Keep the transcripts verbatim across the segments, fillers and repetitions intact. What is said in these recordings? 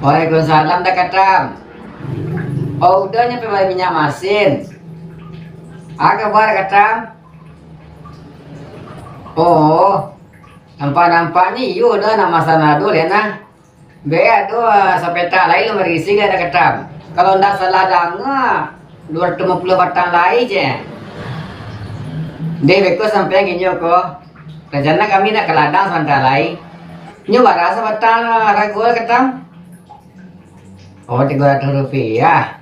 Waalaikumsalam, Da Katam. Oh, udah nyampe bali minyak masin. Ah, kabar, Katam? Oh, nampak-nampaknyo iyo Da, nak masan ado leh nah. Bek ado, ah, sapetak lai lah marisi lai Da Katam. Kalau ndak salah danga, duo ratuih limo puluah batang lai je. Deh, beko sampean inyo ko. Rencana kami nak ka ladang sabanta lai. Nyo bara sabatang, ah, harago Katam? Oh, tigo ratuih rupiah.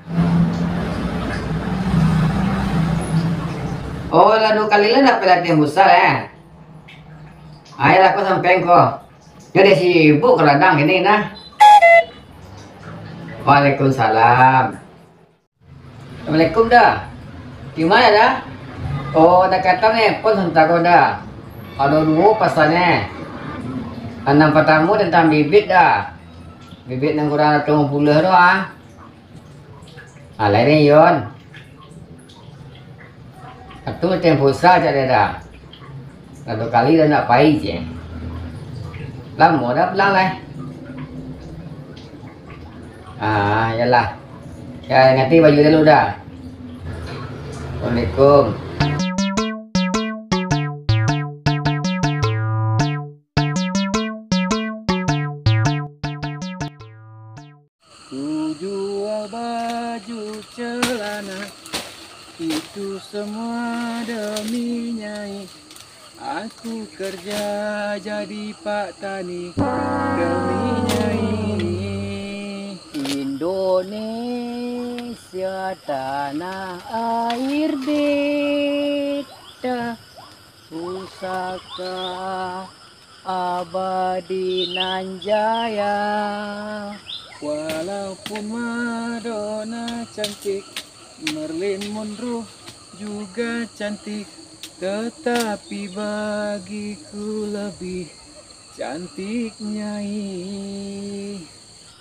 Oh, lah duo kali lah ndak pelatihan pusat, eh? Ayolah, ko sampean ko. Nyo deh sibuk ka ladang kini nah. Waalaikumsalam. Assalamualaikum, Da. Di ma, Da? Oh, Da Katam nelpon sabanta ko, Da. Ado duo pasannyo. Nan partamo tantang bibit, Da. Bibit nan kurang ratuih limo puluah tu, ah. Alai den, Yon. Atu tempo sa cak dia dah. Satu kali dah nak pai je. Lamo dah pulang lai. Ah, yalah. Ya, ganti baju dulu dah. Assalamualaikum. Ku jual baju celana, itu semua demi nyai. Aku kerja jadi pak tani demi nyai. Indonesia tanah air beta, pusaka abadi nan jaya. Walaupun Madonna cantik, Marilyn Monroe juga cantik, tetapi bagiku lebih cantik nyai.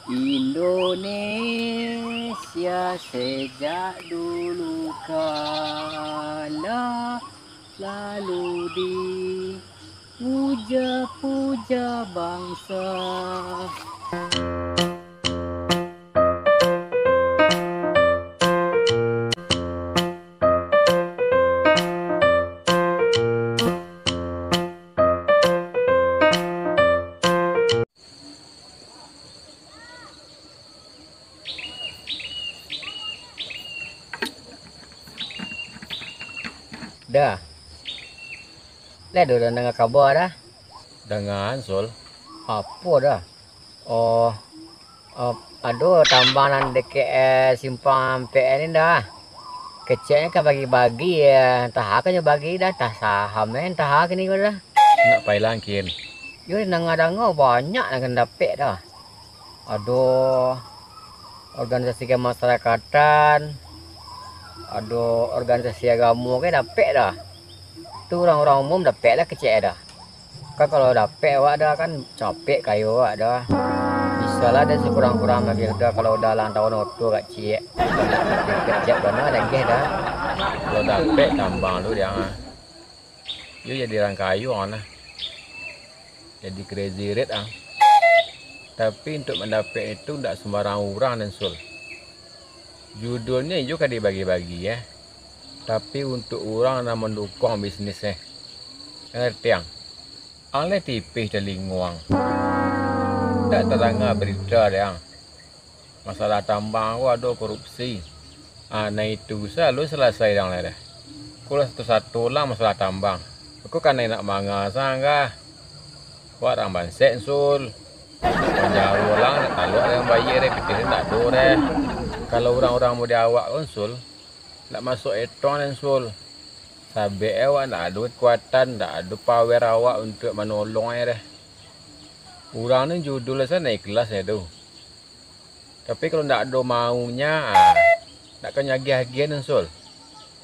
Indonesia sejak dulu kala selalu dipuja-puja bangsa. Dah. Lai doh danga kaba dah? Danga an, Sul. Apo dah? Oh, ap-, ado tambang nan dakek, eh, simpang ampek ni dah. Keceknyo ka bagi-bagi, eh, antah a ka nyo bagi dah, antah saham, eh, antah a kini ko dah. Nak pai langkin. Yo, danga-danga banyak nan ka dapek dah. Ado organisasi kemasyarakatan, ado organisasi agamo, kan dapek dah. Tu urang-urang umum dapek lah kecek dah. Kan kalau dapek awak dah kan capek kayo awak dah. Bisalah dah sakurang-kurang bagi dah kalau dah ulang tahun oto kak ciek. Kecek bana dageh dah. Kalau dapek tambang tu dia. Iyo jadi urang kayo nah. Jadi crazy rich ah. Tapi untuk mandapek itu ndak sembarang urang, Sul. Judulnyo iyo ka dibagi-bagi, eh. Tapi untuk urang nan mandukuang bisnis, eh. Ngerti ang? Ang lai tipih talingo ang. Ndak tadanga berita dek ang. Masalah tambang ko ado korupsi. Ah, nan itu sa alun salasai dang lai dah. Ko lah sato-sato lah masalah tambang. Ko kanai nak manga sanggah. Wak rang bansek, Sul. Panjaro lah nak taluak dek ang bayia deh, pitih ndak ado deh. Kalau urang-urang model awak ko, Sul, ndak masuak etong deh, Sul. Sabab awak ndak ado kekuatan, ndak ado power awak untuak manolong ai deh. Urang ni judul asa nak ikhlas nyo tu. Tapi kalau ndak ado maunyo, ah, ndak ka nyo agiah-agiah nian, Sul.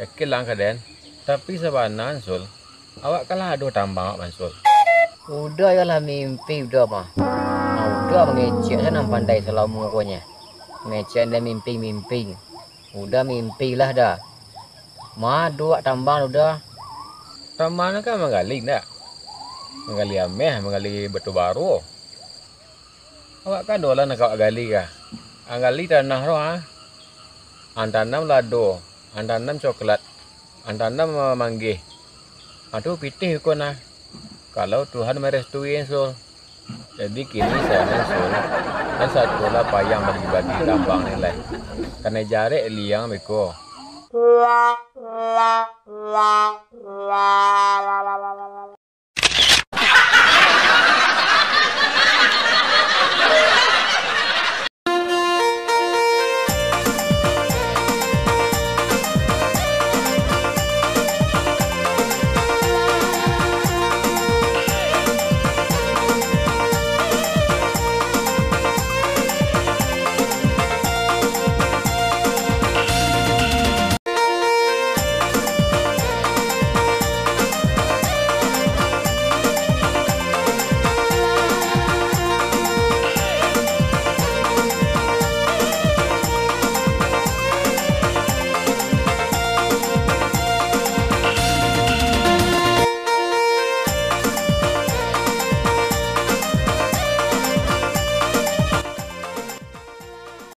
Yakinlah ang ka den. Tapi sabana, Sul, awak kan lah ado tambang awak, Sul. Uda iyo lah mimpi Uda mah. Ah, Uda mangecek se nan pandai salamo ko nyo. Mangecek den mimpi-mimpi. Uda mimpi lah dah. Ma ado awak tambang Uda? Tambang nan ka manggali ndak? Manggali ameh, manggali batu baro. Awak kan dolan nak awak gali kah? Ang gali tanah roh ah. Ang tanam lado, ang tanam coklat, ang tanam manggih. Ado pitih ko nah. Kalau Tuhan marestui Sul. Jadi kini sayo Sul, kan satulah payah bagi-bagi tambang ni lai. Kanai jarek liang beko.